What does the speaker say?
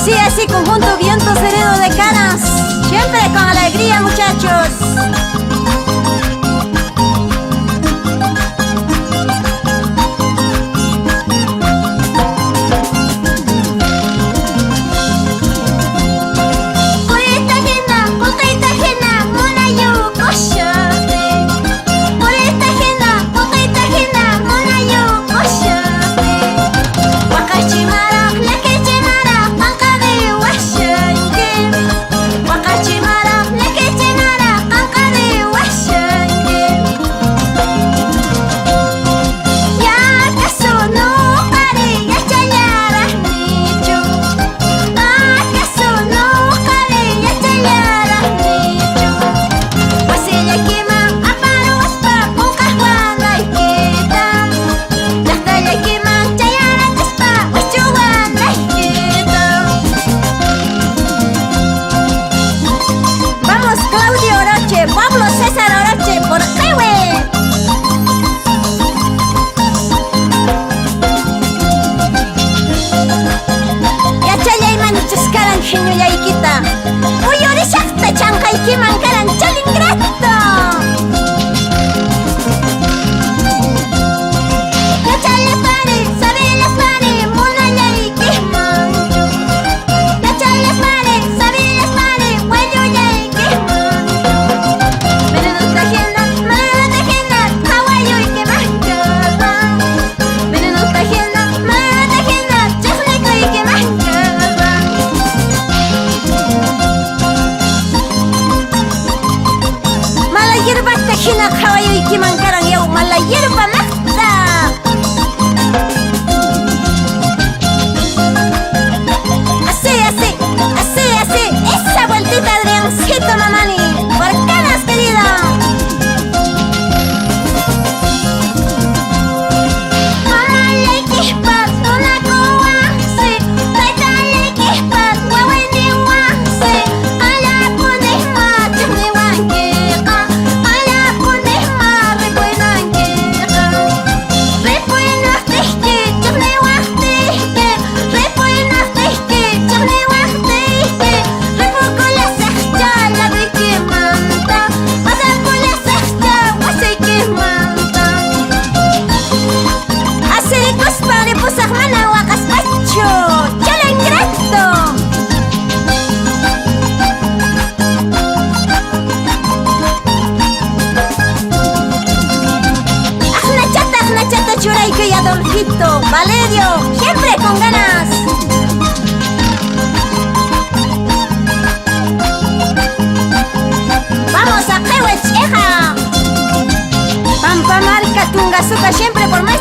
Así, así, conjunto Viento Sereno de Canas. Siempre con alegría, muchachos. Pablo César Oroche por Quehue. Yachallayman karan jiñullaykita. Uyurishaqta chanqaykiman karan chalingrato. Yachallasmari, sabillasmari, munallaykimanchu. Yachallasmari, sabillasmari, wallullaykimanchu. Menunutajina, manutajina, qhawayuykimankaman. Menunutajina, manutajina, chiqnikuykimankaman. Mala hierbata hina qhawayuykiman karan yaw, mala hierba maqta. Así, así, así, así, esa vueltita, Adriancito Mamani, por Canas, querido. Mamallaykipaq tunakuwansi, taytallaykipaq wawayniwansi, allapunihma chiqniwankiqa, allapunihma ripuynankiqa. Ripuynaqtiyki chiqniwaqtiyki, ripuynaqtiyki chiqniwaqtiyki, ripukullasaqcha laduykimanta, pasapullasaqcha wasiykimanta. Asirikuspa ripusaq mana waqaspachu, chalangrato. Aqnachata, aqnachata churaykuy Adolfito, Valerio, siempre con ganas. Vamos a Quehue, Cheja. Pampamarca, Tungasuca, siempre por más.